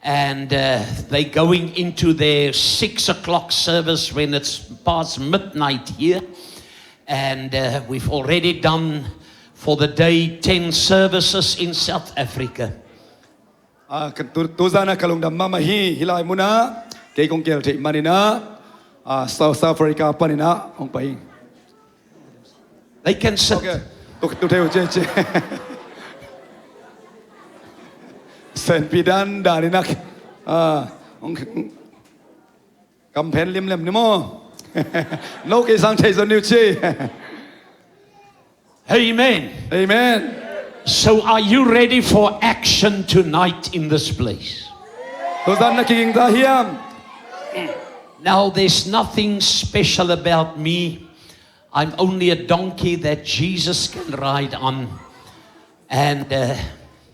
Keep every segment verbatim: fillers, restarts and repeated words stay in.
And uh, they're going into their six o'clock service when it's past midnight here. And uh, we've already done for the day ten services in South Africa. Ah, ka tu, tuzan a ka lungdam mahmah hi, hih lai munah kei kong gel theih maninah, ah, South, South Africa paninah hong pai. They can sit. Okay. Tu, tu thei uh, ci, ci. Senpi dan dan inah, ah, hong, hong, kamphen limlem ni maw. No kei sang thei zo ni uh ci. Amen. Amen. So are you ready for action tonight in this place? Tuzan na kiging ta hiam? Now there's nothing special about me. I'm only a donkey that Jesus can ride on. And uh,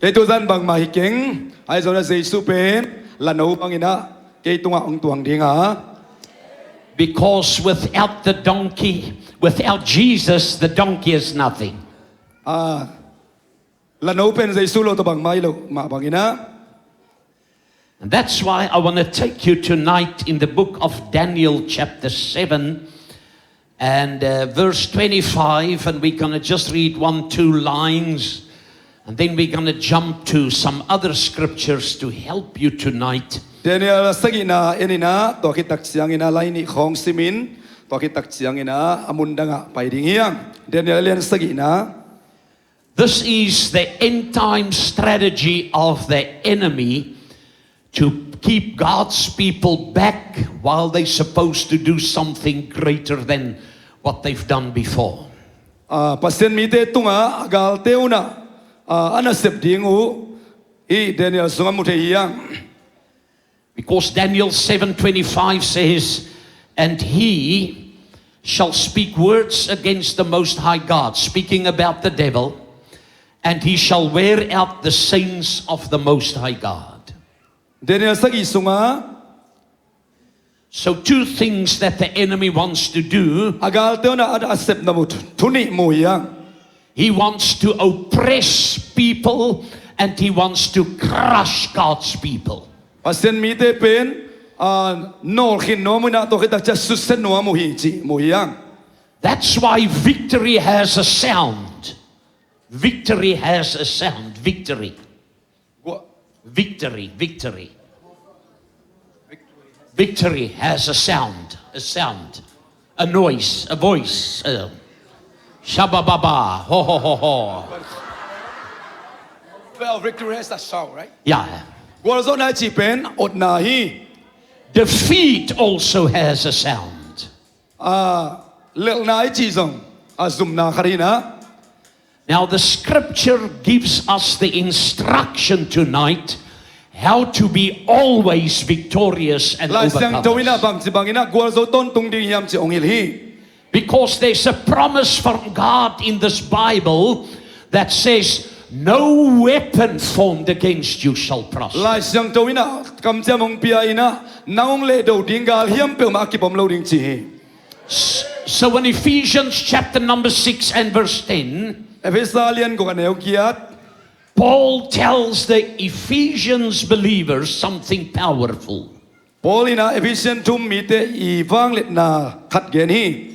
kei tuzan bangmah hi keng, ahi zongin Jesu pen lano banginah kei tungah hong tuang ding a. Because without the donkey, without Jesus, the donkey is nothing. Ah, lano pen Jesu lo tawh bangmah hi lo mah banginah. And that's why I want to take you tonight in the book of Daniel, chapter seven and uh, verse twenty-five, and we're going to just read one, two lines, and then we're going to jump to some other scriptures to help you tonight. Daniel sagihna en inah, tua khit tak cianginah lai nih khawng simin, tua khit tak cianginah a mun dangah pai ding hi hang. Daniel lian sagihna. This is the end time strategy of the enemy to keep God's people back while they're supposed to do something greater than what they've done before. Ah, Pasian mite tungah a galte unah, ah, a nasep ding uh hih Daniel sungah mu thei hi hang. Because Daniel seven twenty-five says, "And he shall speak words against the Most High God," speaking about the devil, "and he shall wear out the saints of the Most High God." Daniel sagih sungah. So two things that the enemy wants to do. A galte unah a sepna mu thu nih mu hi hang. He wants to oppress people and he wants to crush God's people. Pasian mite pen, ah, nawlkhin nuam uh inah tua khit tak ciah susia nuam uh hi cih mu hi hang. That's why victory has a sound. Victory has a sound. Victory. Victory, victory. Victory has a sound, a sound, a noise, a voice. Uh, shabababa, ho, ho, ho, ho. Well, victory has a sound, right? Yeah. Gualzawhna i cih pen otna hi. Defeat also has a sound. Ah, lelhna i cih zong a zumna khat hi inah. Now the scripture gives us the instruction tonight how to be always victorious and overcomers. Lai Siangtho inah bangci banginah gualzo tawntung ding hiam cih hong hilh hi. Because there's a promise from God in this Bible that says, "No weapon formed against you shall prosper." Lai Siangtho inah kamciam hong pia inah nang hong lehdo ding galhiam peuhmah a kip om lo ding ci hi. So in Ephesians chapter number six and verse ten, Efesa lian guk a neu giat, Paul tells the Ephesians believers something powerful. Paul inah Ephesian thu-um mite i vangliatna khat gen hi.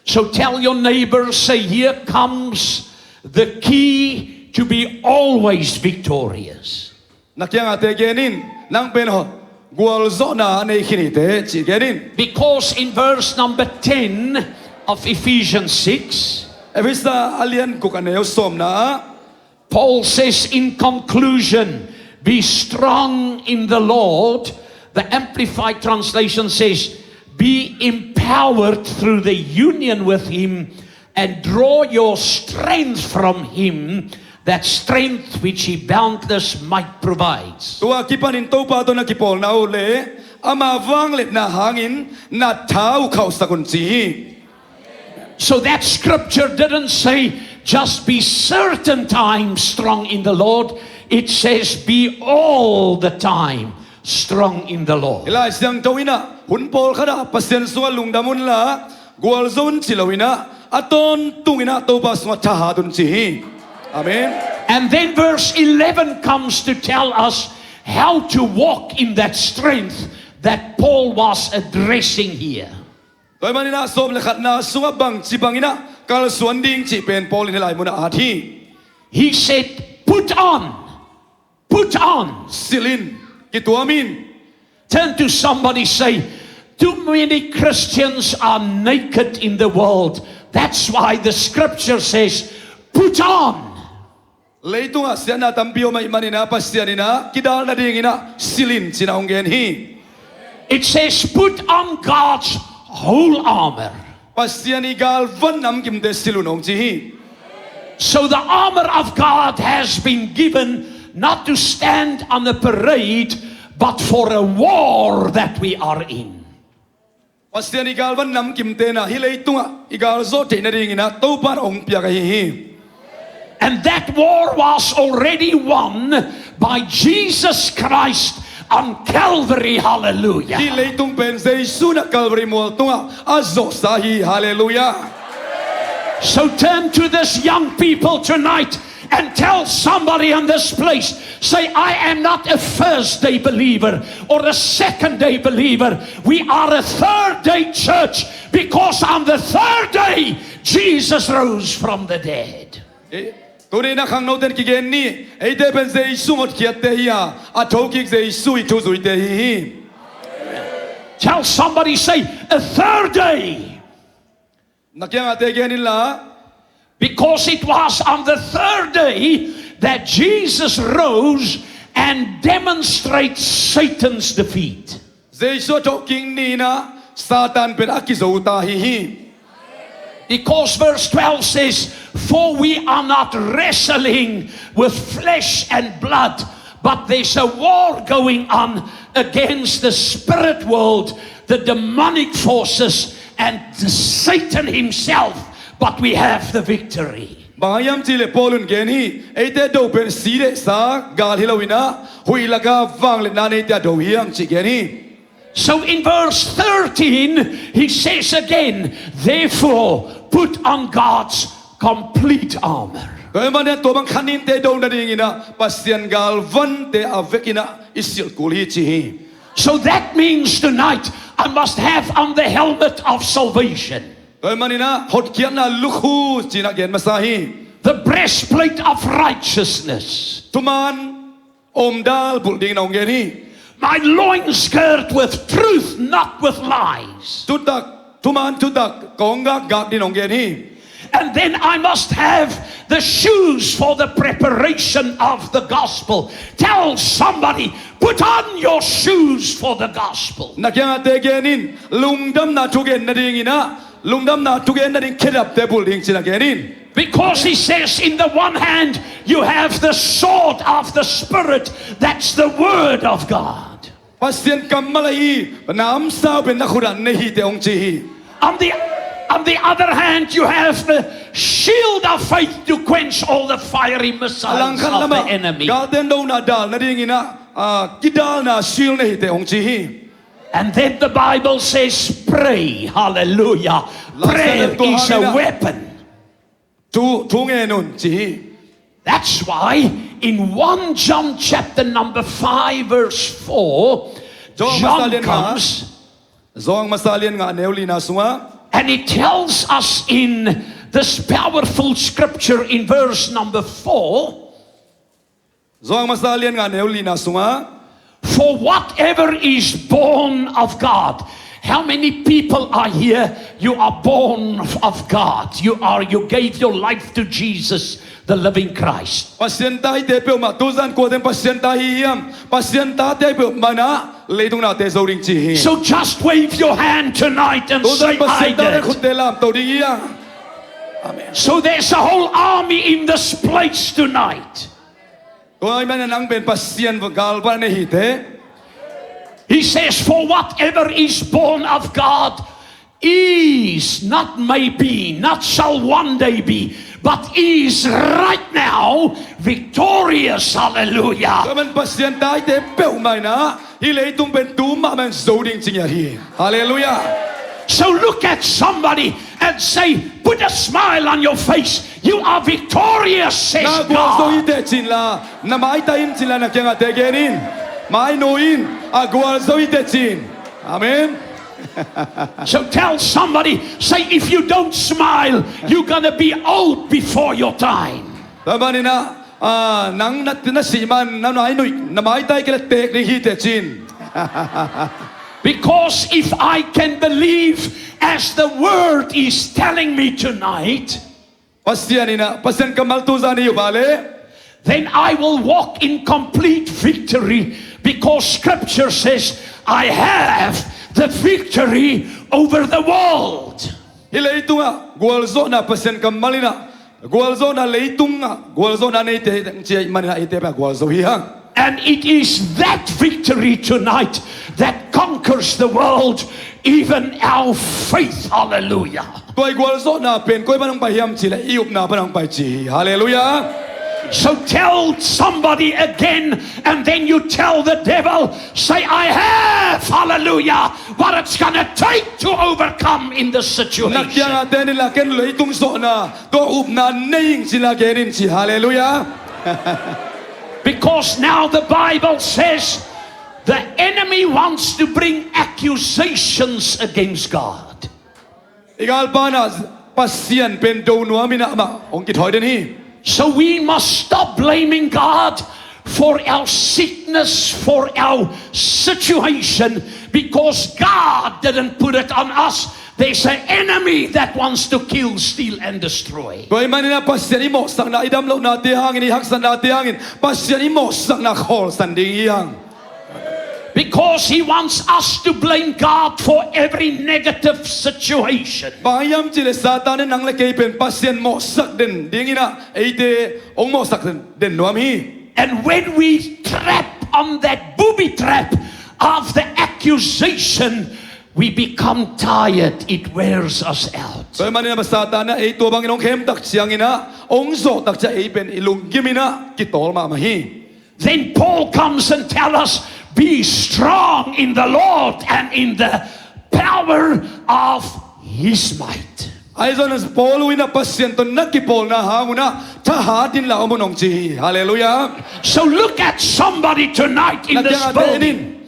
So tell your neighbor, say, "Here comes the key to be always victorious." Na kiangahte gen in, "Nang pen gualzawhna a nei khin hi teh," ci gen in. Because in verse number ten of Ephesians six, Efesa a lian guk a neu sawmna ah, Paul says, in conclusion, "Be strong in the Lord." The Amplified translation says, "Be empowered through the union with him and draw your strength from him, that strength which he boundless might provides." Tua kipanin Topa tawh na kipawlna uh leh ama vangliatna hangin na tha uh khauhsak un ci hi. So that scripture didn't say, "Just be certain time strong in the Lord." It says, "Be all the time strong in the Lord." Hih Lai Siangtho inah hun pawlkhatah Pasian sungah lungdam unla gualzo un ci lo inah a tawntung inah Topa sungah thahat un ci hi. Amen. And then verse eleven comes to tell us How to walk in that strength that Paul was addressing here. Tua ahih manin ah sawm le khatna sungah bangci bangin ah kalsuan ding cih pen Paul in hih lai munah a at hi. He said, "Put on, put on." Silh in, kituam in. Turn to somebody, say, "Too many Christians are naked in the world. That's why the scripture says, 'Put on.'" Leitungah siatna tampi om ahih manin ah Pasian in ah kidal nadingin ah silh in ci-in ah hong gen hi. It says, "Put on God's whole armor." Pasian i galvan namkimte silh un hong ci hi. So the armor of God has been given not to stand on a parade, but for a war that we are in. Pasian i galvan namkimte in ah hih leitungah i galzawh theih nadingin ah Topa in hong piak ahi hi. And that war was already won by Jesus Christ on Calvary. Hallelujah. Hih leitung pen Jesu in ah Calvary mual tungah a zawhsa hi. Hallelujah. So turn to this young people tonight and tell somebody in this place, say, "I am not a first day believer or a second day believer. We are a third day church because on the third day, Jesus rose from the dead." Eh, tuni in ah khangnote in kigen ni, eite pen Jesu hotkhiatte hi a, a thokik Jesu i thuzuite hi hi. Tell somebody, say, "A third day." Na kiangahte gen inla. Because it was on the third day that Jesus rose and demonstrates Satan's defeat. Jesu a thokik ni-in ah Satan pen a kizo ta hi hi. Because verse twelve says, "For we are not wrestling with flesh and blood, but there's a war going on against the spirit world, the demonic forces, and Satan himself, but we have the victory." Bang hiam cih leh Paul in gen hi, eite do pen si le sa gal hi lo-in ah, huih lakah vangliatna neite a do hi hang ci gen hi. So in verse thirteen, he says again, "Therefore, put on God's complete armor." Tua ahih manin ah tua bang khaninte do nadingin ah Pasian galvante a vekin ah i silh kul hi ci hi. So that means tonight I must have on the helmet of salvation. Tua ahih manin ah hotkhiatna lukhu ci-in ah gen masa hi. The breastplate of righteousness. Thuman omdal bulh dingin ah hong gen hi. My loins girt with truth, not with lies. Thutak, thuman thutak kong gak gak dingin ah hong gen hi. And then I must have the shoes for the preparation of the gospel. Tell somebody, "Put on your shoes for the gospel." Na kiangahte gen in, lungdamna thugen nadingin ah, lungdamna thugen nading khedapte bulh ding ci-in ah gen in. Because he says, in the one hand, you have the sword of the Spirit, that's the word of God. Pasian kammal ahi namsau pen na khut ah nei hi teh hong ci hi. On the, on the other hand, you have the shield of faith to quench all the fiery missiles of the enemy. A langkhat lamah galten dona dal nadingin ah, ah, kidalna shield nei hi teh hong ci hi. And then the Bible says, "Pray." Hallelujah. Prayer is a weapon. Thu, thu ngen un ci hi. That's why in one John chapter number five, verse four, John comes. John masa lian nga neu lina sungah. And it tells us in this powerful scripture in verse number four. John masa lian nga neu lina sungah. For whatever is born of God. How many people are here? You are born of God. You are, you gave your life to Jesus, the living Christ. Pasian taite peuhmah, tuzan kuaten Pasian ta hi hiam? Pasian tate peuhmah in ah leitung nate zo ding ci hi. So just wave your hand tonight and say, "I did." Tuzan Pasian tate khutte lamto ding hi a. Amen. So there's a whole army in this place tonight. Tua ahih manin nang pen Pasian galvan nei hi teh. He says, "For whatever is born of God is," not maybe, not shall one day be, but is right now victorious. Hallelujah. Tua ahih manin Pasian taite peuhmah in ah hih leitung pen tu mahmah in zo ding ci ngiat hi. Hallelujah. So look at somebody and say, put a smile on your face. You are victorious, says God. Na gualzo hi teh ci inla, na maitai in ci inla, na kiangahte gen in. Mainoi in, a gualzo hi teh ci in. Amen. So tell somebody, say, if you don't smile, you're gonna be old before your time. Tua manin ah, ah, nang na, na sih man, na mainoi, na maitai kei leh teek ding hi teh ci in. Because if I can believe as the word is telling me tonight, Pasian in ah, Pasian kammal tu zan i up a leh, then I will walk in complete victory, because scripture says, "I have the victory over the world." Hih leitung ah gualzawhna Pasian kammal in ah, gualzawhna leitung ah gualzawhna neite hi teh ci ahih manin ah eite pen gualzo hi hang. And it is that victory tonight that conquers the world, even our faith. Hallelujah. Tua i gualzawhna pen koi pan hong pai hiam cih leh i upna pan hong pai ci hi. Hallelujah. So tell somebody again, and then you tell the devil, say, "I have, hallelujah, what it's gonna take to overcome in the situation." Na kiangah ten in la, ken leitung zawhna, tua upna nei ing ci in la gen in ci. Hallelujah. Because now the Bible says the enemy wants to bring accusations against God. I galpa in ah Pasian pen do nuam in ah amah hong kithawi den hi. So we must stop blaming God for our sickness, for our situation, because God didn't put it on us. There's an enemy that wants to kill, steal, and destroy. Tua ahih manin ah Pasian i mawhsakna, i damlohnate hangin, i haksatnate hangin Pasian i mawhsakna khawlsan ding hi hang. Because he wants us to blame God for every negative situation. Bang hiam cih leh Satan in nang le kei pen Pasian mawhsak den ding in ah eite hong mawhsak den, den nuam hi. And when we trap on that booby trap of the accusation, we become tired, it wears us out. Tua ahih manin ah Satan in ah ei tua bangin hong khem tak ciangin ah, hong zawh tak ciang ei pen i lunggim in ah kitawl mahmah hi. Then Paul comes and tell us, "Be strong in the Lord and in the power of his might." Ahi zongin Paul in ah Pasian tawh na kipawlna hang un ah thahat in la om un hong ci hi. Hallelujah. So look at somebody tonight in this building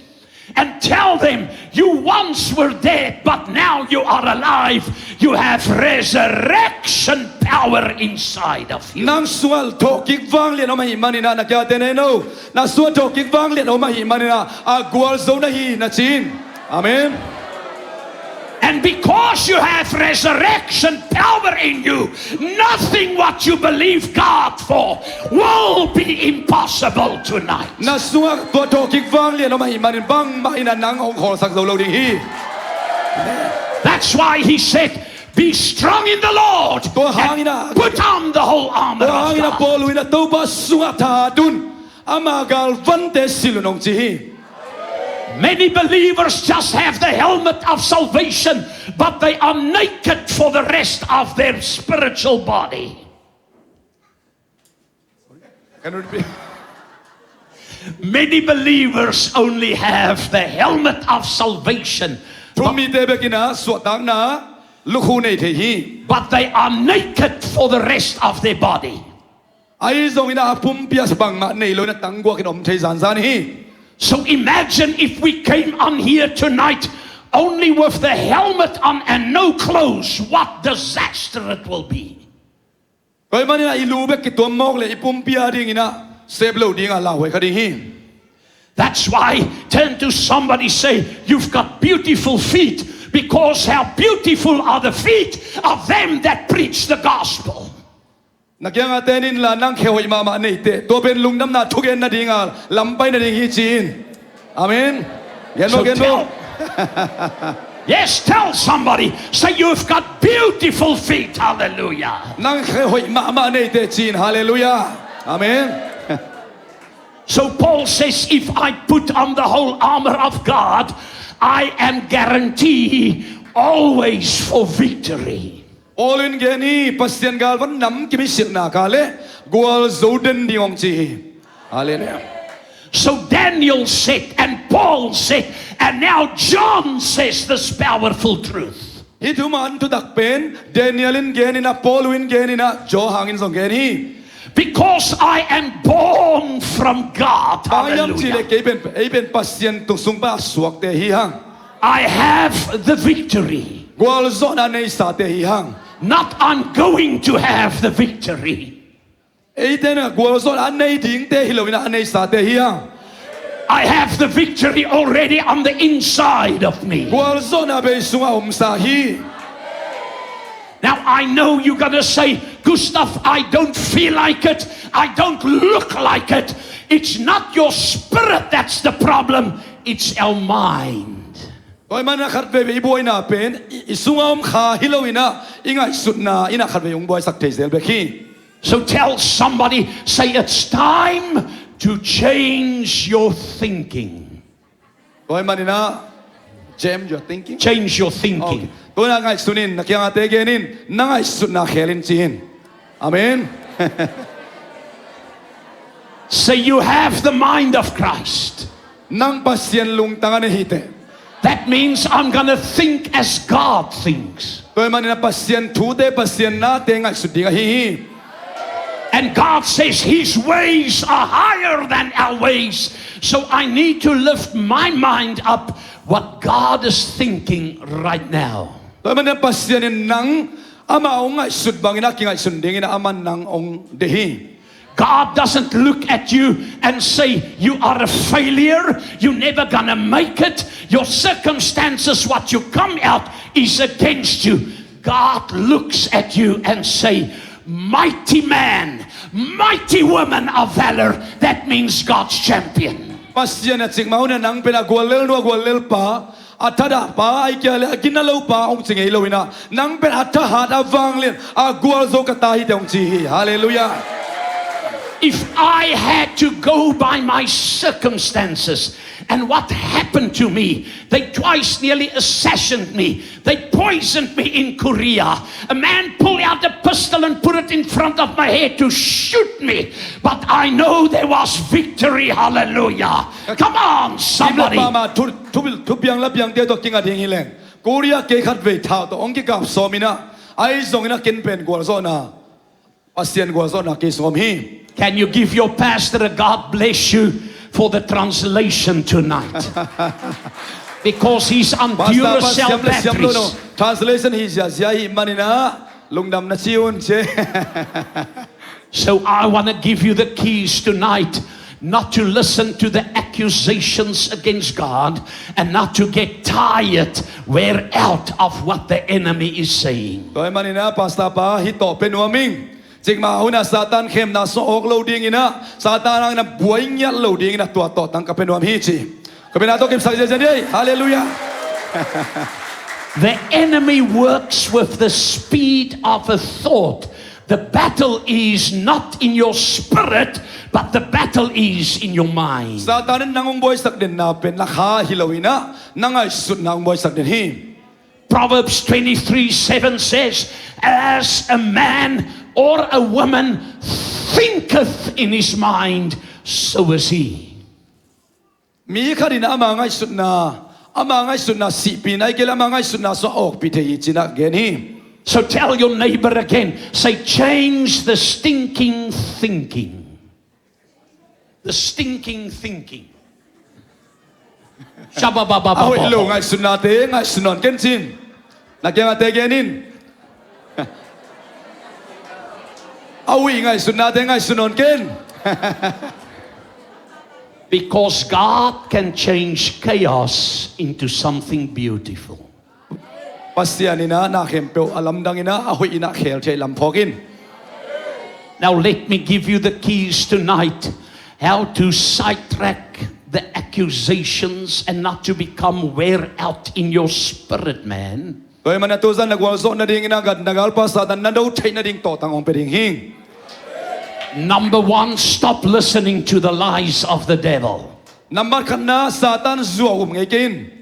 and tell them, "You once were dead, but now you are alive. You have resurrection power inside of you." Nang sual thawhkik vanglian om ahih manin ah, na kiangah ten en o, na sual thawhkik vanglian om ahih manin ah, a gualzo na hi na ci in. Amen. And because you have resurrection power in you, nothing what you believe God for will be impossible tonight. Na sungah tua thawhkik vanglian om ahih manin bangmah in ah nang hong khawlsak zo lo ding hi. That's why he said, "Be strong in the Lord and put on the whole armor of God." Tua hangin ah Paul in ah Topa sungah thahat un, ama galvante silh un hong ci hi. Many believers just have the helmet of salvation, but they are naked for the rest of their spiritual body. Can you repeat? Many believers only have the helmet of salvation, but, Thu-um mite bek in ah suahtakna lukhu nei thei hi. But they are naked for the rest of their body. Ahi zongin ah a pumpi ah bangmah nei lo in ah tangguak in om thei zanzan hi. So imagine if we came on here tonight only with the helmet on and no clothes, what disaster it will be. Tua ahih manin ah i lu bek kituam mawk leh i pumpi a dingin ah sep lo ding a lauhuai kha ding hi. That's why turn to somebody, say, "You've got beautiful feet, because how beautiful are the feet of them that preach the gospel." Na kiangah ten in la, nang khe hoih mahmah na hi teh, tua pen lungdamna thugen nading a lampai nading hi ci in. Amen. Gen maw, gen maw. Yes, tell somebody, say, "You've got beautiful feet." Hallelujah. Nang khe hoih mahmah na hi teh ci in. Hallelujah. Amen. So Paul says, "If I put on the whole armor of God, I am guarantee always for victory." Paul in gen hi, Pasian galvan namkim i silh nak leh gualzo den ding hong ci hi. Hallelujah. So Daniel said, and Paul said, and now John says this powerful truth. Hih thuman thutak pen Daniel in gen in ah, Paul in gen in ah, Johan in zong gen hi. Because I am born from God. Bang hiam cih leh, hallelujah, kei pen, ei pen Pasian tung sung pan a suakte hi hang. I have the victory. Gualzawhna a neisate hi hang. Not I'm going to have the victory. Eite in a gualzawhna a nei dingte hi lo in a, a neisate hi hang. I have the victory already on the inside of me. Gualzawhna bei sungah omsa hi. Now, I know you're gonna say, "Gustav, I don't feel like it. I don't look like it." It's not your spirit that's the problem. It's our mind. Tua ahih manin a khat veivei i buaina pen i, i sungah om kha hi lo in a, i ngaihsutna in a khat vei hong buaisak thei zel bek hi. So tell somebody, say, "It's time to change your thinking." Tua ahih manin a, change your thinking. Change your thinking. Okay. Tua in a ngaihsun in, na kiangah te gen in, na ngaihsutna khel in ci in. Amen. Say, "You have the mind of Christ." Nang Pasian lungtang a nei hi teh. That means I'm gonna think as God thinks. Tua ahih manin a Pasian thute, Pasian nate ngaihsut ding ahi hi. And God says His ways are higher than our ways. So I need to lift my mind up what God is thinking right now. Tua ahih manin a Pasian in nang amah hong ngaihsut bangin a kingaihsun dingin a amah nang hong deih hi. God doesn't look at you and say, "You are a failure, you're never gonna make it, your circumstances, what you come out is against you." God looks at you and say, "Mighty man, mighty woman of valor." That means God's champion. Pasian a cikmah hun a nang pen a guallel nu, a guallel pa, a thadah pa, ahih kei leh a gina lo pa hong ci ngei lo in a, nang pen a thahat, a vanglian, a gualzo ka ta hi teh hong ci hi. Hallelujah. If I had to go by my circumstances and what happened to me, they twice nearly assassined me. They poisoned me in Korea. A man pulled out a pistol and put it in front of my head to shoot me. But I know there was victory. Hallelujah. Come on, somebody. Kim le pam a thu, thu, thupiang lapiangte tawh kinga ding hi leng, Korea kei khat vei thau tawh hong kikap sawm in a, ahi zongin a ken pen gualzawhna, Pasian gualzawhna kei sung om hi. Can you give your pastor a "God bless you" for the translation tonight? Because he's on Pastor, Pastor, Duracell siam le siam lo no. Batteries. Translation hi ziazia ahih manin a, lungdam na ci un ci. So I wanna give you the keys tonight not to listen to the accusations against God and not to get tired, wear out of what the enemy is saying. Tua ahih manin a Pastor pa hih tawh pia nuam ing. Cikmah hun a Satan khemna sung awk lo dingin a, Satan hangin a buai ngiat lo dingin a tua tawhtang ka pia nuam hi ci. Ka pia na tawh kipsak ziazia ni ei. Hallelujah. The enemy works with the speed of a thought. The battle is not in your spirit, but the battle is in your mind. Satan in nang hong buaisak denna pen na kha hi lo in a, na ngaihsutna hong buaisak den hi. Proverbs twenty-three seven says, "As a man or a woman thinketh in his mind, so is he." Mi khat in ama ngaihsutna, ama ngaihsutna sihpih in ahih kei leh ama ngaihsutna sung a awkpih thei hi ci-in a gen hi. So tell your neighbor again, say, "Change the stinking thinking." The stinking thinking. Shabba-ba-ba-ba-ba. A hoih lo ngaihsutnate ngaihsun nawn ken ci in. Na kiangah te gen in. A hoih ngaihsutnate ngaihsun nawn ken. Because God can change chaos into something beautiful. Pasian in a na khempeuh a lamdang in a, a hoih in a khel thei lam phawk in. Now let me give you the keys tonight, how to sidetrack the accusations and not to become wear out in your spirit, man. Tua ahih manin a tuzan na gualzawh nadingin a, na galpa Satan na do theih nading tawhtang hong pia ding hi. Number one, stop listening to the lies of the devil. Nambat khatna, Satan zuau um ngei kei in.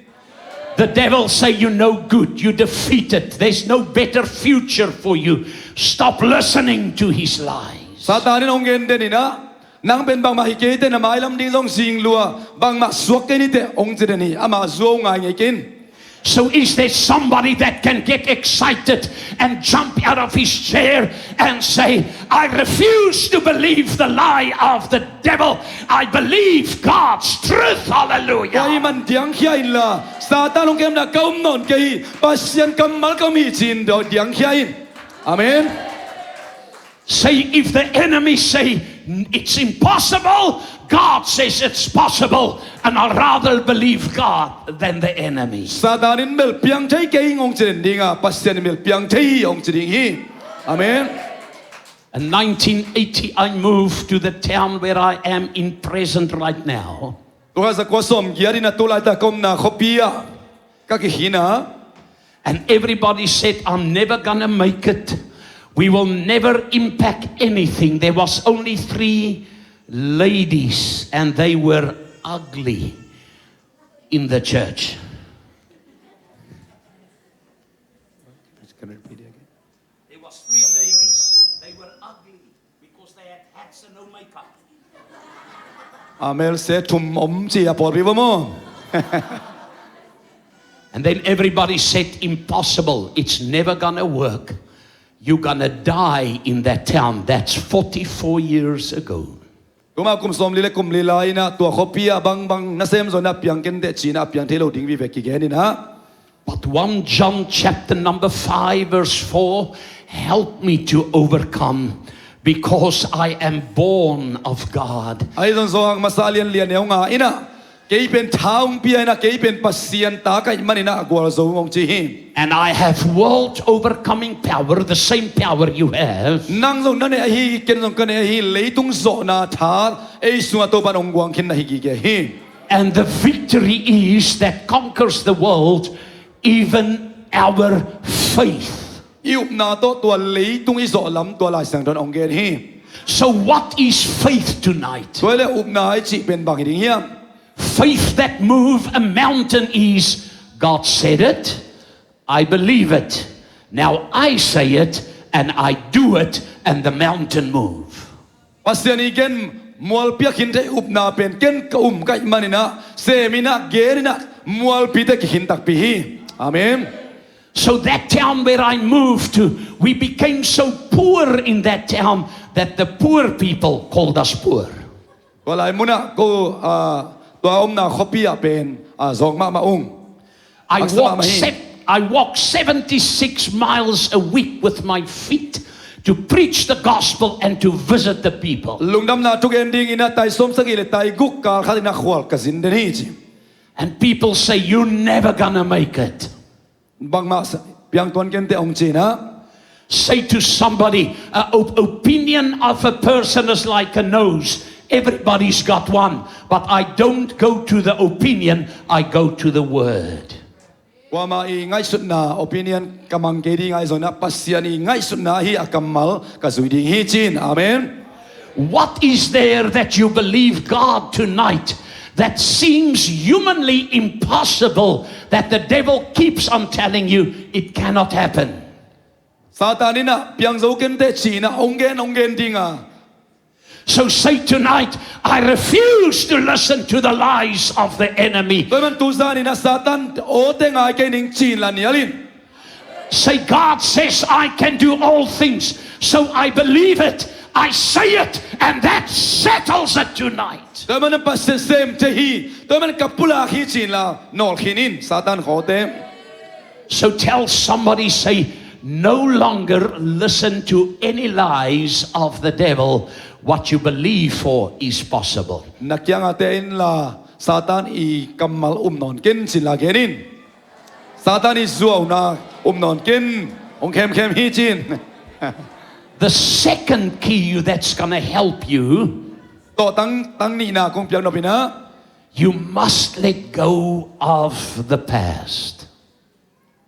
The devil say, "You're no good, you're defeated, there's no better future for you." Stop listening to his lies. Satan in hong gen den in a, "Nang pen bangmah hi kei teh, na mailam ding zong zing lua, bangmah suak kei ni teh," hong ci den hi. Ama zuau ngai ngei kei in. So is there somebody that can get excited and jump out of his chair and say, "I refuse to believe the lie of the devil. I believe God's truth." Hallelujah. Tua hi man diangkhia inla, Satan hong kemna ka um nawn kei hi, Pasian kammal ka um hi ci-in diangkhia in. Amen. Say, if the enemy say it's impossible, God says it's possible, and I'll rather believe God than the enemy. Satan in bel piang thei kei ing hong ci den ding a, Pasian in bel piang thei hi hong ci ding hi. Amen. In nineteen eighty, I moved to the town where I am in present right now. Tul khat za kua sawmgiat in a tu laitak ka omna khuapi ah ka kikhin a. And everybody said, "I'm never gonna make it. We will never impact anything." There was only three ladies, and they were ugly in the church. Can you repeat it again? There was three ladies. They were ugly because they had hats and no makeup. A melse thum om ci a pawlpi va maw? And then everybody said, "Impossible. It's never gonna work. You're gonna die in that town." That's forty-four years ago. Tuma kum sawmli le kum li lai-in ah tua khuapi ah bangbang nasem zaw-in ah piang kenteh ci-in ah piang thei lo ding vive kigen in ah. But one John chapter number five verse four, "Help me to overcome, because I am born of God." Ahi zong Johan masa lian li a neu nga in ah, kei pen tha hong pia in ah, kei pen Pasian ta ka hih manin ah gualzo ung hong ci hi. And I have world overcoming power, the same power you have. Nang zong na neih ahi, ken zong ka neih ahi, leitung zawhna tha ei sungah Topa'n hong guang khin na hi gige hi. And the victory is that conquers the world, even our faith. I upna tawh tua leitung i zawh lam tua Lai Siangtho in hong gen hi. So what is faith tonight? Tua hi leh upna i cih pen bang hi ding hiam? Faith that move a mountain is, "God said it, I believe it. Now I say it, and I do it, and the mountain move." Pasian i gen mualpi a khin thei upna pen ken ka um ka hih manin ah, sem in ah, gen in ah, mualpite kikhin takpi hi. Amen. So that town where I moved to, we became so poor in that town that the poor people called us poor. Tua lai munah ko, ah, tua omna khuapi ah pen, ah, zawng mahmah ung. I Haksa walk, mahmah hi. Sev-, I walk seventy-six miles a week with my feet to preach the gospel and to visit the people. Lungdamna thugen dingin ah tai sawmsagih le tai guk kal khat in ah khual ka zin den hi ci. And people say, "You're never gonna make it." Bangmah sa-, piang tuan kenteh hong ci in ah. Say to somebody, "A op-, opinion of a person is like a nose. Everybody's got one, but I don't go to the opinion, I go to the word." Kuamah i ngaihsutna, opinion ka mang kei ding ahi zongin ah, Pasian i ngaihsutna hi a kammal ka zui ding hi ci-in. Amen. What is there that you believe God tonight that seems humanly impossible, that the devil keeps on telling you it cannot happen? Satan in ah piang zo kenteh ci-in ah hong gen, hong gen ding a. So say tonight, "I refuse to listen to the lies of the enemy." Tua hi man tu zan in ah Satan awte ngai kei ning ci-in la nial in. Say, "God says I can do all things, so I believe it, I say it, and that settles it tonight." Tua hi man Pasian sem thei hi, tua hi man ka pulak hi ci-in la nawl khin in, Satan khawte. So tell somebody, say, "No longer listen to any lies of the devil. What you believe for is possible." Na kiangah te in la Satan i kammal um nawn ken ci-in la gen in. Satan i zuauna um nawn ken, hong khemkhem hi ci-in. The second key that's gonna help you, tawh tang, tang nihna kong piak nop in ah, you must let go of the past.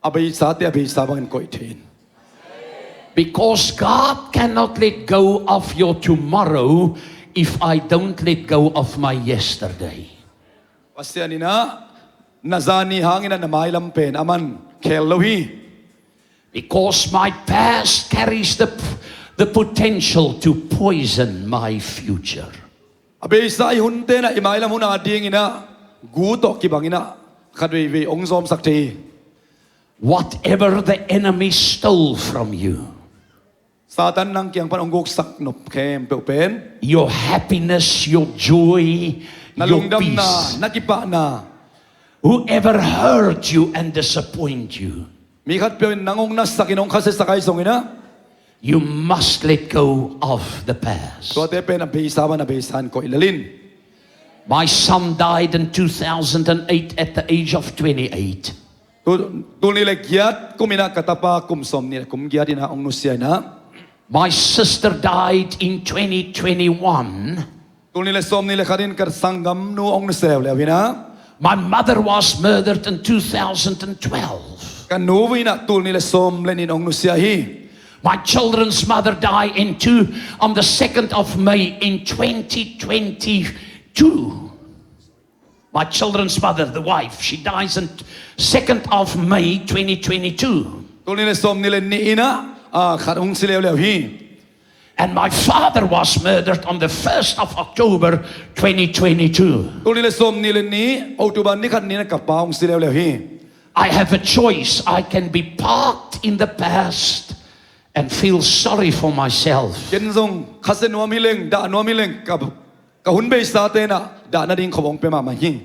A beisate a beisa bangin koih thei in. Because God cannot let go of your tomorrow if I don't let go of my yesterday. Pasian in ah na zani hangin ah na mailam pen aman khel lo hi. Because my past carries the, the potential to poison my future. A beisa i hunte in ah i mailam hun a dingin ah gu tawh kibangin ah khat veivei hong zawmsak thei hi. Whatever the enemy stole from you, Satan nang kiang pan hong guksak nop khempeuh pen, your happiness, your joy, na your lungdamna, peace, na kipahna, whoever hurt you and disappoint you, mi khatpeuh in nang hong nasakin hong khasiasak ahi zongin ah, you must let go of the past. Tuate pen a beisa bang a beisa in koih lel in. My son died in two thousand and eight at the age of twenty-eight. Tu, tul nih le giat kum in ah ka tapa kum sawmnih le kum giat in ah hong nusia in ah. My sister died in twenty twenty-one. Tul nih le sawmnih le khat in ka sanggamnu hong nusia leuleu in ah. My mother was murdered in two thousand and twelve. Ka nu in ah tul nih le sawm le nih in hong nusia hi. My children's mother died in two, on the second of May in twenty twenty-two. My children's mother, the wife, she dies on second of May twenty twenty-two. Tul nih le sawmnih le nih in ah, ah, khat hong si leuleu hi. And my father was murdered on the first of October twenty twenty-two. Tul nih le sawmnih le nih, October ni khat ni in ah ka pa hong si leuleu hi. I have a choice. I can be parked in the past and feel sorry for myself. Ken zong khasia nuam hi leng, dah nuam hi leng, ka, ka hun beisate in ah dah nading khop hong pia mahmah hi.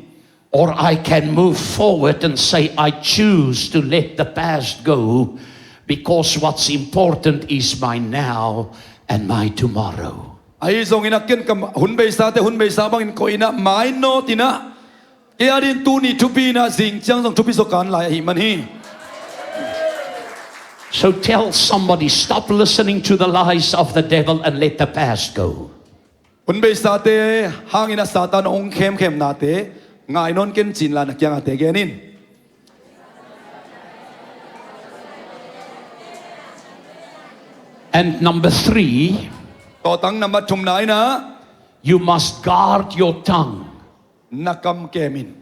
Or I can move forward and say, I choose to let the past go, because what's important is my now and my tomorrow. Ahi zongin ah ken ka hun beisate hun beisa bangin koih in ah, mainawt in ah, kei adingin tuni thupi in ah, zing ciang zong thupi zaw kan lai ahih man hi. So tell somebody, stop listening to the lies of the devil and let the past go. Hun beisate hangin ah Satan hong khemkhemnate ngai nawn ken ci inla, na kiangah te gen in. And number three, tawhtang number thumna in ah, you must guard your tongue. Na kam kem in.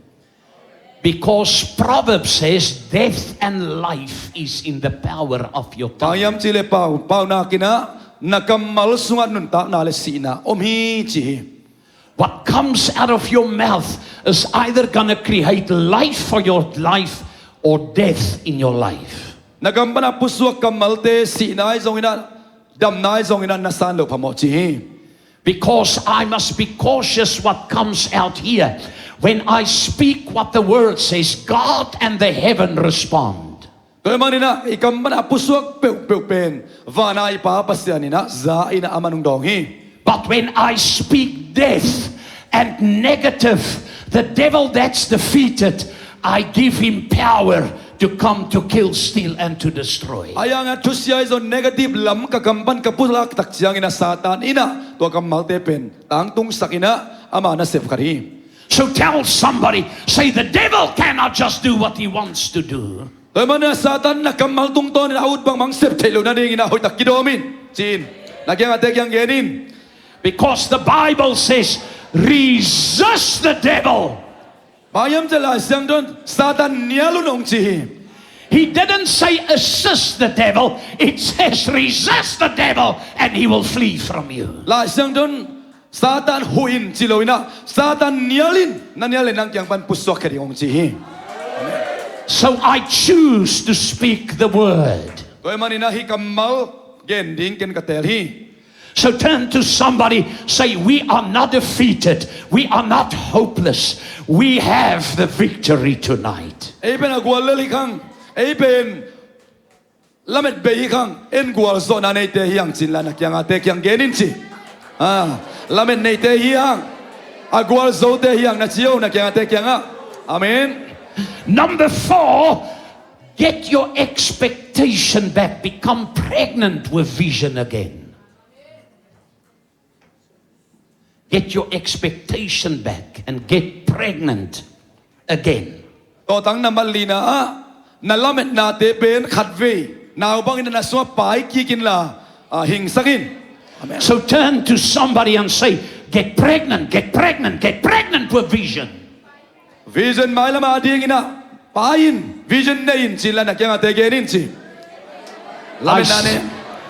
Because Proverbs says, death and life is in the power of your tongue. Bang hiam cih leh Pau, Paunak in ah, na kammal sungah nuntakna le sihna om hi ci hi. What comes out of your mouth is either gonna create life for your life or death in your life. Na kam pan a pusuak kammalte sihna ahi zongin ah, damna ahi zongin ah, na san loh phamawh ci hi. Because I must be cautious what comes out here. When I speak what the word says, God and the heaven respond. Tua ahih manin ah i kam pan a pusuak peuhpeuh pen van a i Pa Pasian in ah za in ah, aman hong dawng hi. But when I speak death and negative, the devil that's defeated, I give him power to come to kill, steal, and to destroy. Ahi hangin ah thusia ahi zong negative lam ka kam pan ka pulak tak ciangin ah Satan in ah tua kammalte pen tangtungsak in ah ama nasep khat hi. So tell somebody, say, the devil cannot just do what he wants to do. Tua ahih manin ah Satan na kammal tungtawnin a ut bangbang sep theih loh nadingin ah hoihtak kidawm in ci in. Na kiangah te kiang gen in. Because the Bible says, resist the devil. Bang hiam cih leh Lai Siangtho in Satan nial un hong ci hi. He didn't say assist the devil. It says resist the devil and he will flee from you. Lai Siangtho in Satan huh in ci lo in ah, Satan nial in, na nial leh nang kiang pan pusuak khia ding hong ci hi. So I choose to speak the word. Tua ahih manin ah hih kammal gen ding ken ka teel hi. So turn to somebody, say, we are not defeated, we are not hopeless, we have the victory tonight. Ei pen a gual lel hi hang, ei pen lamet bei hi hang, en gualzawhna neite hi hang ci inla, na kiangah te kiang gen in ci. Ah, lamet neite hi hang, a gualzote hi hang na ci o, na kiangah te kiangah. Amen. Number four, get your expectation back. Become pregnant with vision again. Get your expectation back and get pregnant again. Tawhtang na manlina ah na lametnate pen khatvei naupang in na sungah pai kik inla, ah, hingsak in. Amen. So turn to somebody and say, get pregnant, get pregnant, get pregnant with vision. Vision mailam a dingin ah pai in, vision nei in ci inla, na kiangah te gen in ci. Lametna nei.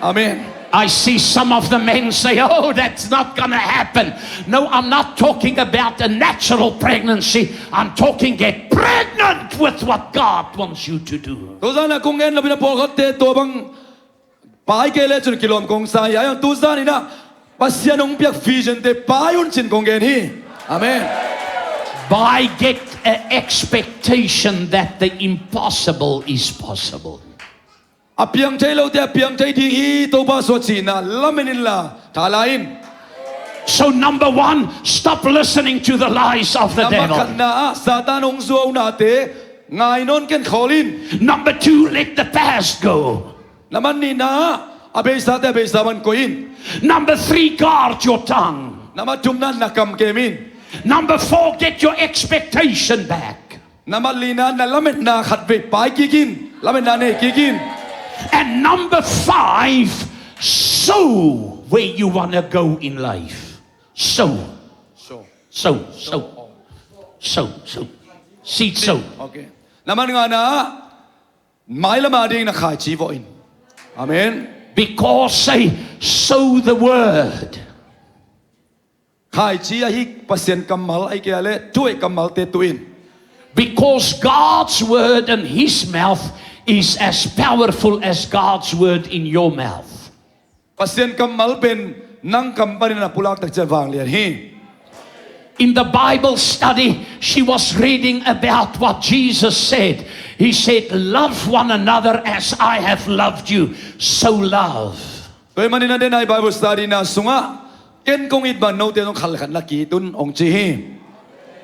Amen. I see some of the men say, "Oh, that's not gonna happen." No, I'm not talking about a natural pregnancy. I'm talking get pregnant with what God wants you to do. Tuzan a kong gen lo pi na pawlkhatte tua bang pai kei le cun kilawm kong sa hi. Ahi hang tuzan in ah Pasian hong piak vision te pai un cin kong gen hi. Amen. By get an expectation that the impossible is possible. A piang thei lote a piang thei ding hi, Topa suah cihna lamen inla tha la in. So number one, stop listening to the lies of the devil. Khatna ah Satan hong zuaunate ngai nawn ken khawl in. Number two, let the past go. Nambat nihna ah a beisate a beisa pan koih in. Number three, guard your tongue. Nambat thumna na kam kem in. Number four, get your expectation back. Nambat lina na lametna khat vei pai kik in, lametna nei kik in. And number five, sow where you wanna go in life. Sow. Sow. Sow, sow. Sow, sow. Seed sow. Okay. Nambat ngana, mailam a ding na khaici vawh in. Amen. Because say, sow the word. Khaici ahi Pasian kammal ahi kei a le tuai kammalte tuin. Because God's word and his mouth is as powerful as God's word in your mouth. Pasian kammal pen nang kam panin a pulak takcian vanglian hi. In the Bible study, she was reading about what Jesus said. He said, "Love one another as I have loved you. So love." Tua ahih manin a denai Bible study na sungah ken kong it bang note zong khat le khat na ki-it un hong ci hi.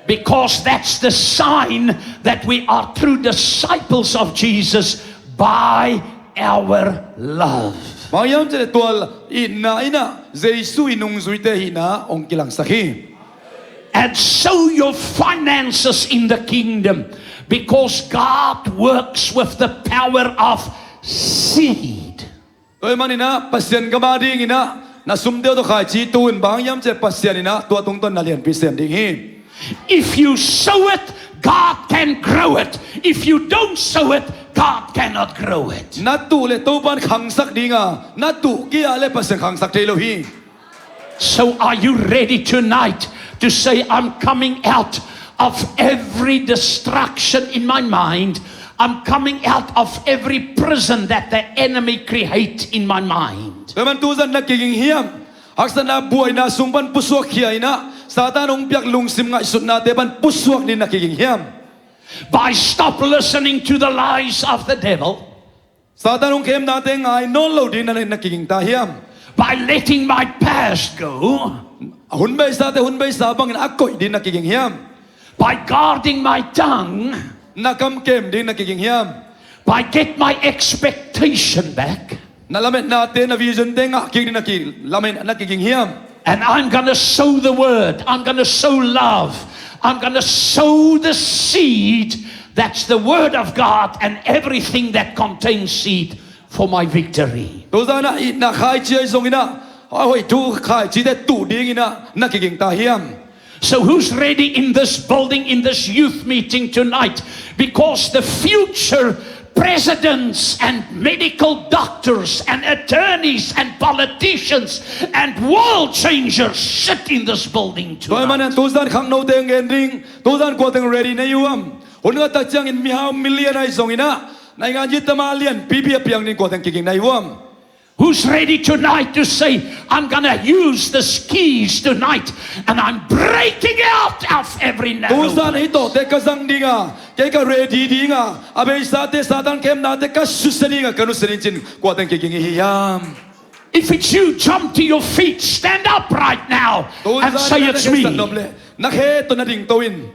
Because that's the sign that we are true disciples of Jesus, by our love. Bang hiam cih leh tua itna in ah Jesu i nungzuite hihna hong kilangsak hi. And sow your finances in the kingdom, because God works with the power of seed. Tua ahih manin ah Pasian kam a dingin ah na sumte uh tawh khaici tu in, bang hiam cih leh Pasian in ah tua tungtawn na lianpi sem ding hi. If you sow it, God can grow it. If you don't sow it, God cannot grow it. Na tuh le Topan khangsak ding a, na tuh kei a le Pasian khangsak thei lo hi. So are you ready tonight to say, "I'm coming out of every distraction in my mind. I'm coming out of every prison that the enemy create in my mind." Tua ahih man tuzan na kiging hiam? Haksatna buaina sung pan pusuak khia in ah Satan hong piak lungsim ngaihsutnate pan pusuak ding na kiging hiam? By stop listening to the lies of the devil. Satan hong khemnate ngai nawn lo ding na, na kiging ta hiam? By letting my past go. Hun beisate hun beisa bangin a koih ding na kiging hiam? By guarding my tongue. Na kam kem ding na kiging hiam? By get my expectation back. Na lametnate, na visionte ngah kik ding na ki, lamet na kiging hiam? And I'm gonna sow the word. I'm gonna sow love. I'm gonna sow the seed that's the word of God and everything that contains seed for my victory. Tuzan ah itna khaici ahi zongin ah a hoih thu khaicite tuh dingin ah na kiging ta hiam? So who's ready in this building, in this youth meeting tonight? Because the future presidents and medical doctors and attorneys and politicians and world changers sit in this building tonight. Tua ahih manin tuzan khangnote ngen ding, tuzan kuateng ready na hi uh hiam? Hun khat tak ciangin mihau million ahi zongin ah naingan yitama lianpipi a piang ding kuateng kiging na hi uh hiam? Who's ready tonight to say, "I'm gonna use the keys tonight and I'm breaking out of every narrow place"? Tuzan hih tawhte ka zang ding a, kei ka ready ding a, a beisate, Satan khemnate ka susia ding a, ka nusia ding cin kuateng kiging i hi hiam? If it's you, jump to your feet, stand up right now and say, "It's me." Tuzan na khensat nop leh na khe tawh na dingto in.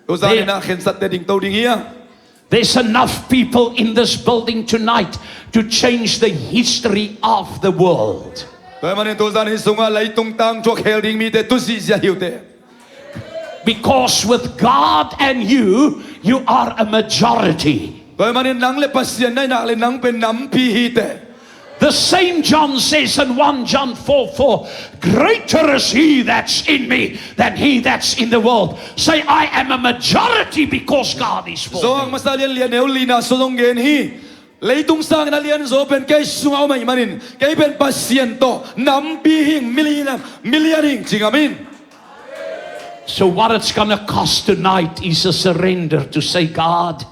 Tuzan in ah khensatte dingto ding hi a. There's enough people in this building tonight to change the history of the world. Tua ahih manin tuzan hih sungah leitung tangthu a khel ding mite tu zihziah hi uh teh. Because with God and you, you are a majority. Tua ahih manin nang le Pasian na hi nak leh nang pen nampi hi teh. The same John says in one John four four, "Greater is he that's in me than he that's in the world." Say, "I am a majority because God is for me." Johan masa lian li a neu lina sung zong gen hi. Leitung sangin a lianzaw pen kei sungah om ahih manin kei pen Pasian tawh nampi hing, milian, milian hing ci ngam in. So what it's gonna cost tonight is a surrender to say, "God,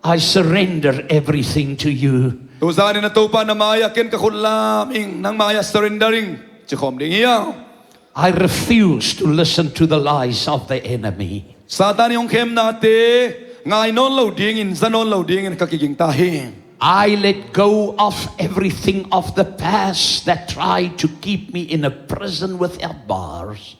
I surrender everything to you." Tuzanin a Topa, na mai-ah ken ka khut lam ing, nang mai-ah surrender ing ci khawm ding hi a. I refuse to listen to the lies of the enemy. Satan ii hong khemnate ngai nawn lo dingin, za nawn lo dingin ka kiging ta hi. I let go of everything of the past that tried to keep me in a prison without bars.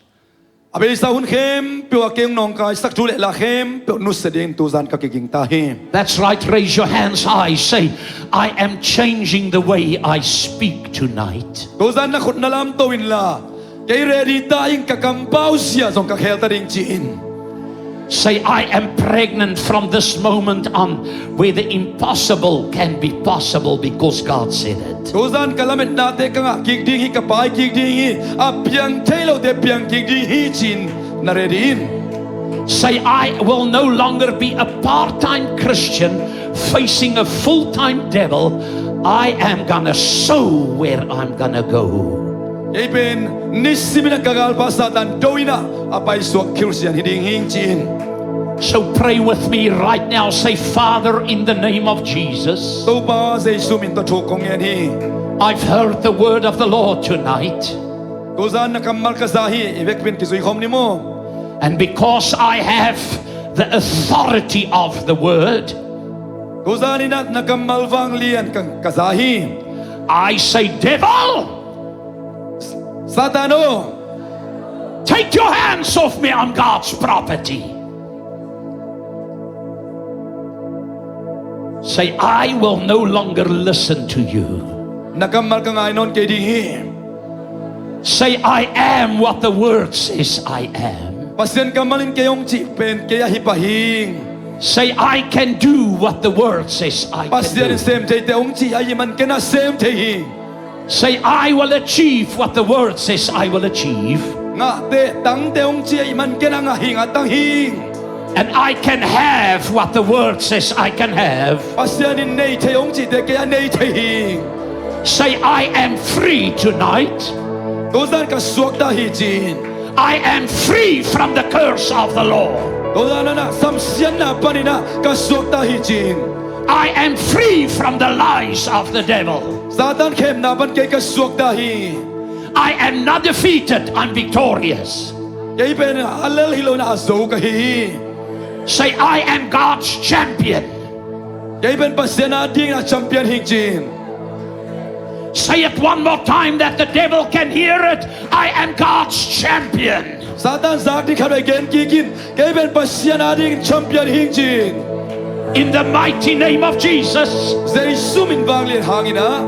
A beisa hun khempeuh a kei hong nawngkaisak thu le la khempeuh nusia dingin tuzan ka kiging ta hi. That's right, raise your hands high, say, "I am changing the way I speak tonight." Tuzan na khut na lamto inla, kei ready ta ing, ka kampau zia zong ka khel ta ding ci in. Say, "I am pregnant from this moment on, where the impossible can be possible because God said it." Tuzan ka lametnate ka ngah kik ding hi, ka pai kik ding hi, a piang thei lote piang kik ding hi ci-in na ready in. Say, "I will no longer be a part-time Christian facing a full-time devil. I am gonna sow where I'm gonna go." Kei pen nisimin a ka galpa Satan do in a, a paisuak Khristian hi ding hi ing ci in. So pray with me right now. Say, "Father, in the name of Jesus, Topa Jesu min tawh thu kong ngen hi. I've heard the word of the Lord tonight. Tuzan na kammal ka za hi, i vekpi-in kizui khawm ni maw. And because I have the authority of the word, Tuzanin ah na kammal vanglian ka, ka za hi. I say, 'Devil, Satan aw, take your hands off me, I'm God's property.'" Say, "I will no longer listen to you." Na kammal ka ngai nawn kei ding hi. Say, "I am what the word says I am." Pasian kammal in kei hong cih pen kei ahi pah hi. Say, "I can do what the word says I can do." Pasian in sem theite hong cih ahih man ken a sem thei hi. Say, "I will achieve what the word says I will achieve." Ngahte tangte hong cih ahih man ken a ngah hi, ngah tang hi. "And I can have what the word says I can have." Pasian in nei thei hong cihte kei a nei thei hi. Say, "I am free tonight." Tuzan ka suakta hi ci in. "I am free from the curse of the Lord." Tuzan ah samsiatna panin ah ka suakta hi ci in. "I am free from the lies of the devil." Satan khemna pan kei ka suakta hi. "I am not defeated, I'm victorious." Kei pen a lel hi lo in ah a zo ka hi hi. Say, "I am God's champion." Kei pen Pasian adingin a champion hi ing ci in. Say it one more time that the devil can hear it. "I am God's champion." Satan zak ding khat vei gen kik in. Kei pen Pasian adingin champion hi ing ci in. In the mighty name of Jesus. Jesu min vanglian hangin ah.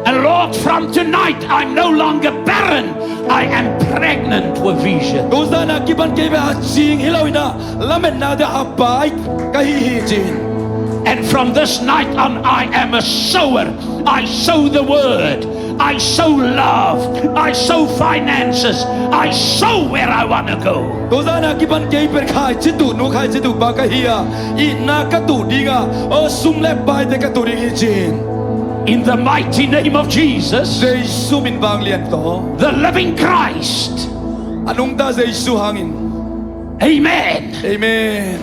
And Lord, from tonight, I'm no longer barren. I am pregnant with vision. Tuzan a kipan kei pen a cing hi lo in ah, lametnate a pai ka hi hi ci in. And from this night on, I am a sower. I sow the word. I sow love. I sow finances. I sow where I want to go. Tuzan a kipan kei pen khaici tuh nu, khaici tuh pa ka hi a, itna ka tuh ding a, aw, sum le paite ka tuh ding hi ci in. In the mighty name of Jesus, Jesu min vanglian tawh, the living Christ, a nungta Jesu hangin. Amen. Amen.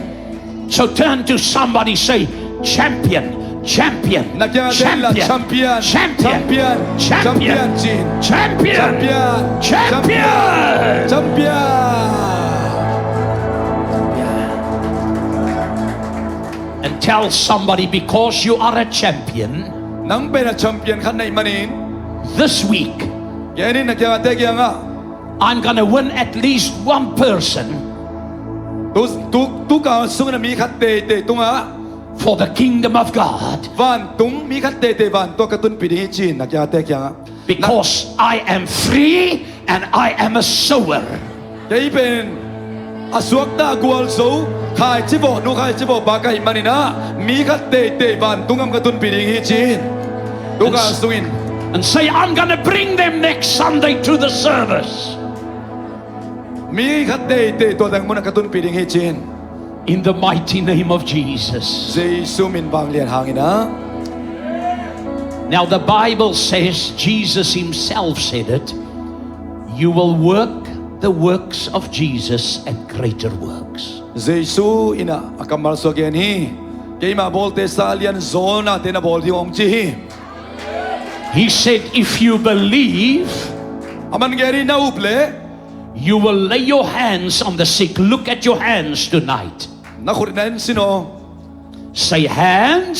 So turn to somebody, say, "Champion, champion, na kiangah teh la, champion, champion, champion, champion, champion ci in. Champion, champion, champion, champion, champion, champion." And tell somebody, "Because you are a champion, nang pen a champion khat na hih manin, this week, gen in, na kiangah teh kiangah, I'm gonna win at least one person tu, tu, tu kal sungin a mi khat teitei tungah, for the kingdom of God, vantung mi khat teitei vantung ah ka tunpih ding hi," ci in, na kiangah teh kiangah. Because I am free and I am a sower. Kei pen a suakta, a gualzo, khaici vawh nu, khaici vawh pa ka hih manin ah, mi khat teitei vantung ah ka tunpih ding hi ci in. Tu kal sungin. And say, "I'm gonna bring them next Sunday to the service." Mi khat teitei tua dang mun ah ka tunpih ding hi ci in. In the mighty name of Jesus. Jesu min vanglian hangin ah. Now, the Bible says, Jesus himself said it, "You will work the works of Jesus and greater works." Jesu in ah a kammal sua gen hi. Keima bawlte sa lian zawnate na bawl ding hong ci hi. He said, "If you believe," a man gen hi, "Na up leh," "you will lay your hands on the sick." Look at your hands tonight. Na khut na en sin aw. Say, "Hands,"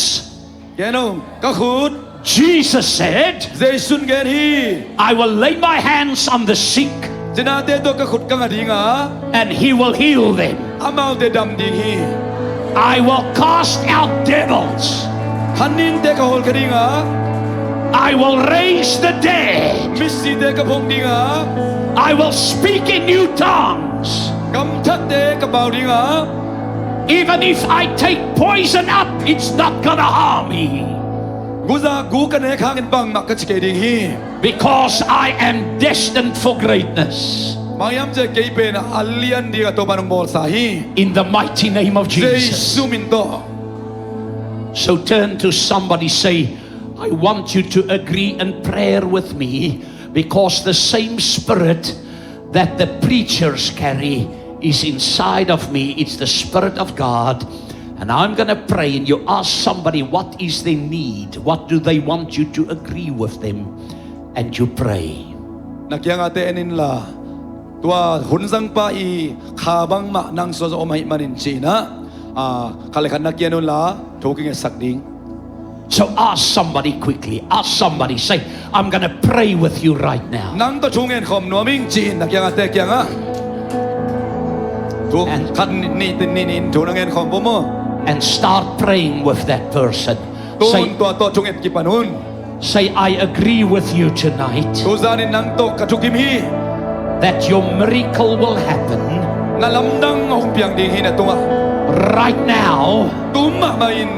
gen aw, "ka khut." Jesus said, Jesu in gen hi, "I will lay my hands on the sick, cinate tawh ka khut ka nga ding a, and he will heal them. Amaute dam ding hi. I will cast out devils. Khaninte ka hawlkhia ding a, I will raise the dead. Misite ka phong ding a, I will speak in new tongues. Gamthakte ka pau ding a, even if I take poison up, it's not gonna harm me. Guza gu ka nek hangin bangmah ka ci kei ding hi. Because I am destined for greatness." Bang hiam cih leh kei pen a lian ding a Topa'n hong bawlsa hi. In the mighty name of Jesus. Jesu min tawh. So turn to somebody, say, "I want you to agree in prayer with me, because the same spirit that the preachers carry is inside of me. It's the Spirit of God. And I'm gonna pray." And you ask somebody, what is their need? What do they want you to agree with them? And you pray. Na kiangah teh en inla, tua hun zangpa i kha bangmah nang sungah om ahih manin ci-in ah, ah, khat le khat na kiang unla thu kingetsak ding. So ask somebody quickly. Ask somebody. Say, "I'm gonna pray with you right now." Nang tawh thu ngen khawm nuam ing, ci-in na kiangah teh kiangah. Thu khat nih, nih, nih, nih thu na ngen khawm pah maw. And start praying with that person. Say, tun tua tawh thu nget kipan un. Say, "I agree with you tonight." Tu zanin nang tawh ka thukim hi. That your miracle will happen. Na lamdang hong piang ding hi na tungah. Right now. Tu mahmah in.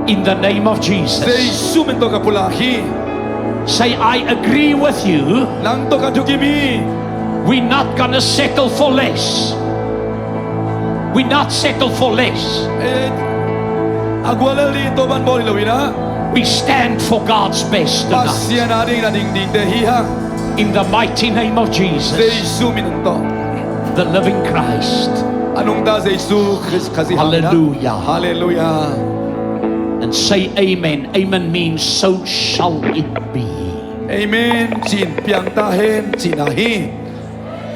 In the name of Jesus. Jesu min tawh ka pulak hi. Say, "I agree with you." Nang tawh ka thukim hi. We're not gonna settle for less. We not settle for less. Eh, a gualel ding Topa'n bawl hi lo-in ah. We stand for God's best tonight. Pasian adingin a ding dingte hi hang. In the mighty name of Jesus. Jesu min tawh. The living Christ. A nungta Jesu Khrist Khazih hangin ah. Hallelujah. Hallelujah. And say amen. Amen means so shall it be. Amen ci-in piang ta hen cihna hi.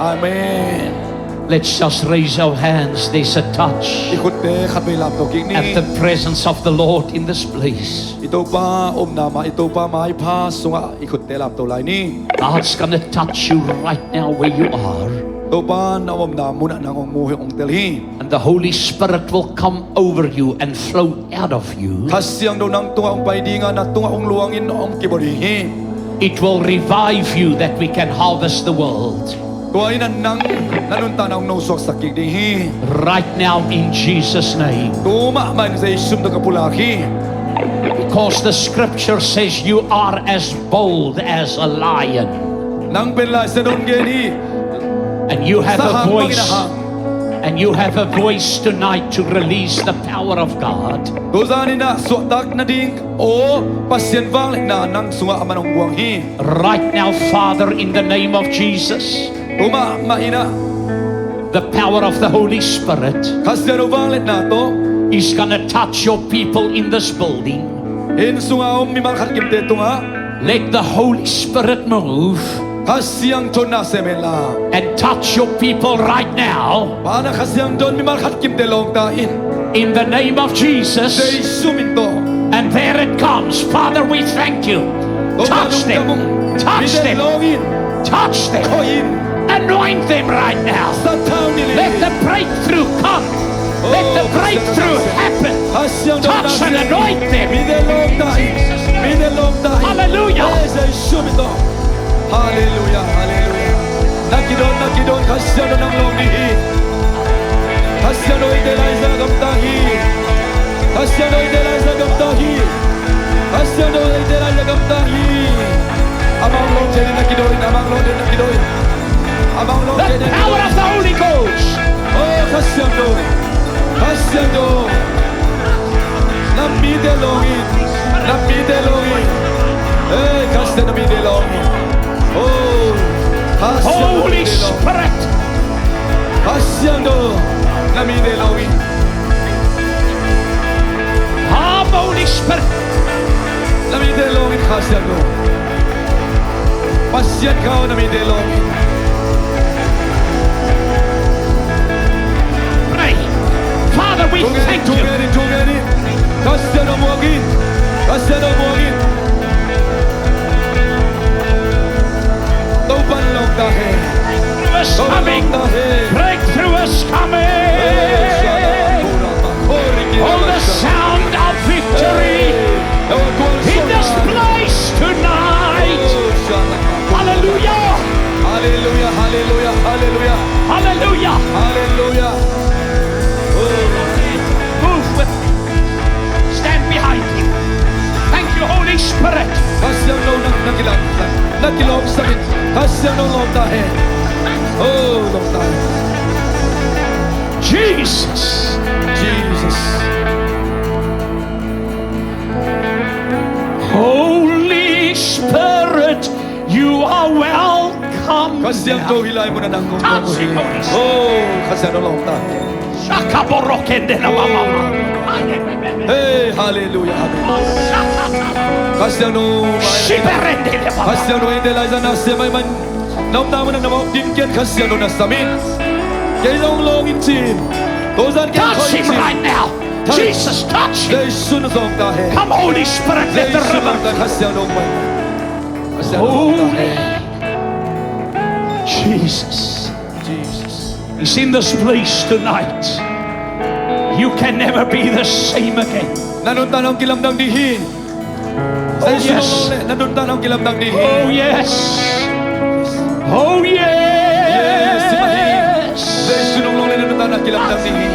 Amen. Let's just raise our hands. There's a touch. I khutte khatvei lapto kik ni. At the presence of the Lord in this place. I Topa omna mah, i Topa maipha sungah i khutte lapto lai ni. God's gonna touch you right now where you are. Topa'n na omna munah nang hong mu hi, hong tel hi. And the Holy Spirit will come over you and flow out of you. Kha Siangtho nang tungah hong pai ding a, na tungah hong luangin hong kibua ding hi. It will revive you that we can harvest the world. Tua in ah nang na nuntakna hong nosuaksak kik ding hi. Right now in Jesus' name. Tu mahmah in Jesu min tawh ka pulak hi. Because the scripture says you are as bold as a lion. Nang pen Lai Siangtho in gen hi. And you have a voice. And you have a voice tonight to release the power of God. Tu zanin ah suahtak nading aw Pasian vangliatna nang sungah a man hong guang hi. Right now, Father, in the name of Jesus. Tu mahmah in ah. The power of the Holy Spirit. Kha Siangtho vangliatna tawh. Is gonna touch your people in this building. Inn sungah om mimal khat kimte tungah. Let the Holy Spirit move. Kha Siangtho in na sem hen la. And touch your people right now. Bang a Kha Siangtho in mimal khat kimte lawng ta in. In the name of Jesus. Jesu min tawh. And there it comes. Father, we thank you. Touch them. Touch them. Touch them. Anoint them right now. Let the breakthrough come. Let the breakthrough happen. Touch and anoint them. Hallelujah. Hallelujah, hallelujah. Na kidawn, na kidawn, Kha Siangtho in nang lawng ding hi. Kha Siangtho in hoihte laizang a gamtang hi. Kha Siangtho in hoihte laizang a gamtang hi. Kha Siangtho in hoihte laizang a gamtang hi. Amah hong lawng thei dingin na kidawn in, amah hong lawng thei dingin na kidawn in. Amah hong lawng thei dingin na kidawn in. The power of the Holy Ghost. Oh, Kha Siangtho. Kha Siangtho. Na mite lawng in. Na mite lawng in. Hey, Kha Siangtho na mite lawng in. Oh, Kha Siangtho na mite lawng in. Holy Spirit. Kha Siangtho na mite lawng in. Come, Holy Spirit. Na mite lawng in Kha Siangtho. Pasian Kha aw na mite lawng in. Pray. Father, we thank you. Thungen in, thungen in, thungen in. Kha Siangtho muak in. Kha Siangtho muak in. Topa'n lawng ta hen. Breakthrough is coming. Topa'n lawng ta hen. Breakthrough is coming. Oh, the sound of victory in this place tonight. Hallelujah. Hallelujah, hallelujah, hallelujah. Hallelujah. Hallelujah. Oh. Move with Stand behind him. Thank you, Holy Spirit. Kha Siangtho na, na kilawm, na kilawm sa min. Kha Siangtho lawng ta hen. Oh, lawng ta hen. Jesus. Jesus. Holy Spirit, you are welcome. Kha Siangtho hih lai munah nang kong kong hi. Touch him, Holy Spirit. Oh, Kha Siangtho lawng ta hen. Shakaborokende na mama. Hey, hallelujah, hallelujah. Kha Siangtho, Shiberende na mama. Kha Siangtho, hih lai zan na sem ahih man, na omna munah na mawk ding ken Kha Siangtho na sam in. Kei zong lawng in ci in. Tua zan ken Touch him right now. Jesus, touch him. Jesu na zawng ta hen. Come, Holy Spirit, let the river flow. Jesu na zawng ta hen. Kha Siangtho hong pai. Kha Siangtho hong pai. Holy Jesus. Jesus. He's in this place tonight. You can never be the same again. Na nuntakna hong kilamdang ding hi. Oh, yes. Na nuntakna hong kilamdang ding hi. Oh, yes. Oh, yes. Yes, Immanuel. Jesu nong lawng leh na nuntakna hong kilamdang ding hi.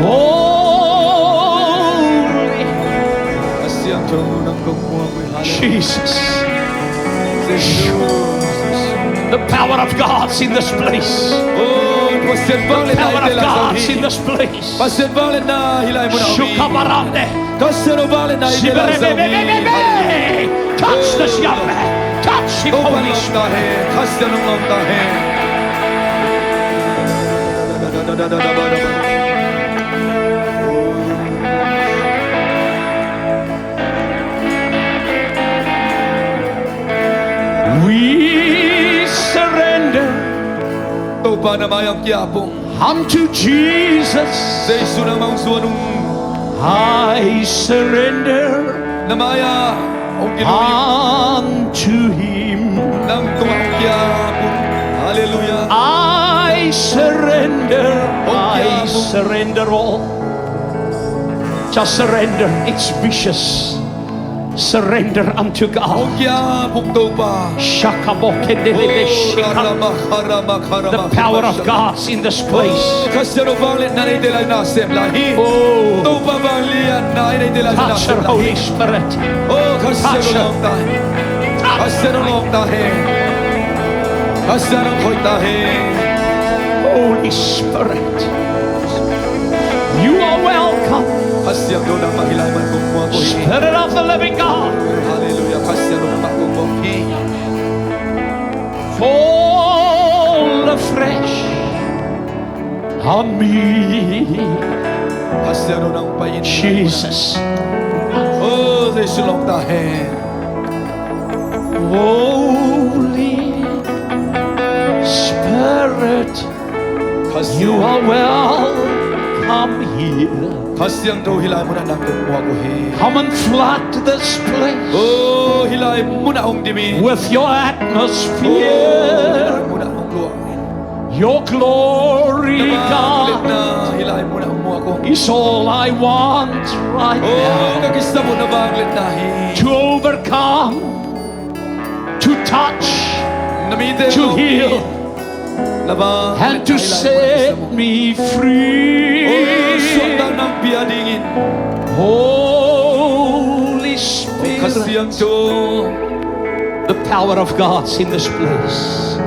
Holy. Kha Siangtho nang kong muak uh hi. Hallelujah. Jesus. Jesus. The power of God's in this place. Oh, Pasian vangliatna hih lai zong hi. The power of God's in this place. Pasian vangliatna hih lai munah om hi. Shukabarande. Kha Siangtho vangliatna hih lai zong hi. Touch this young man. Touch him, Holy Spirit. Kha Siangtho lawng ta hen. We surrender. Topa na mai-ah hong ki-ap ung. Unto Jesus. Jesu na mai-ah hong zuan ung. I surrender. Na mai-ah hong kilui ung. Unto him. Nang tungah hong ki-ap ung. Hallelujah. I surrender. Hong ki-ap ung. I surrender all. Just surrender. It's precious. Surrender unto God. Hong ki-ap ung Topa. Shakabokedelebe shika. Oh, ramakaramakarama. The power of God's in this place. Oh, Kha Siangtho vangliatna na hih lai na sem lai hi. Oh. Topa vangliatna na hih lai na sem lai hi. Touch her, Holy Spirit. Oh, Kha Siangtho lawng ta hen. Kha Siangtho lawng ta hen. Kha Siangtho lawng ta hen. Holy Spirit. You are welcome. Kha Siangtho nangmah hih lai munah kong muak uh hi. Spirit of the living God. Hallelujah. Kha Siangtho nangmah kong muak uh hi. Fall afresh on me. Kha Siangtho nang pai in. Jesus. Oh, Jesu lawng ta hen. Holy Spirit. Kha Siangtho. You are welcome here. Kha Siangtho hih lai munah nang kong muak uh hi. Come and flood this place. Oh, hih lai munah hong dim in. With your atmosphere. Oh, hih lai munah hong luang in. Your glory, God, na vangliatna hih lai munah hong muak ung. Is all I want right now. Oh, ka kisam uh na vangliatna hi. To overcome, to touch, na mite lawng hi. To heal. Na vangliatna hih lai munah kisam uh. And to set me free. Oh, suahtakna hong pia dingin. Holy Spirit. Kha Siangtho. The power of God's in this place.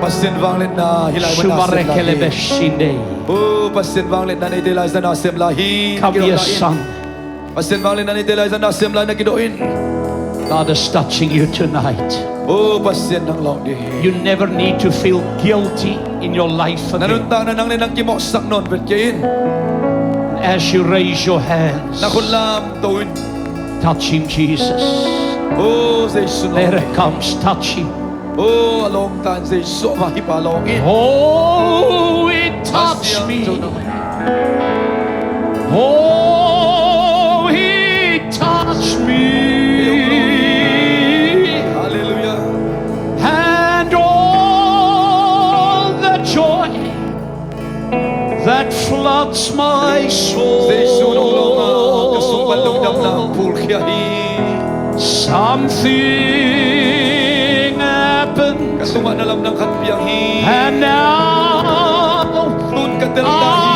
Pasian vangliatna hih lai munah sem lai hi. Shumarekelebeshinde. Oh, Pasian vangliatna na hih lai zan na sem lai hi. Come here, son. Pasian vanglian na neite Laisiangtho na sem lai na kidawh in. God is touching you tonight. O Pasian nang lawng dih hi. You never need to feel guilty in your life again. Na nuntakna nang le nang kimawhsak nawn vet kei in. As you raise your hands, na khut lamto in. Touch him, Jesus. O Jesu nang. There it comes, touch him. O a lawng tan Jesu a va hi pa lawng in. Oh, it touched me. Oh, he touched me. Hallelujah. And all the joy that floods my soul. Jesu nong lawng a ka sung pan lungdamna phulkhia hi. Something happened. Ka sungah na lamdang khat piang hi. And now tun ka tel ta hi.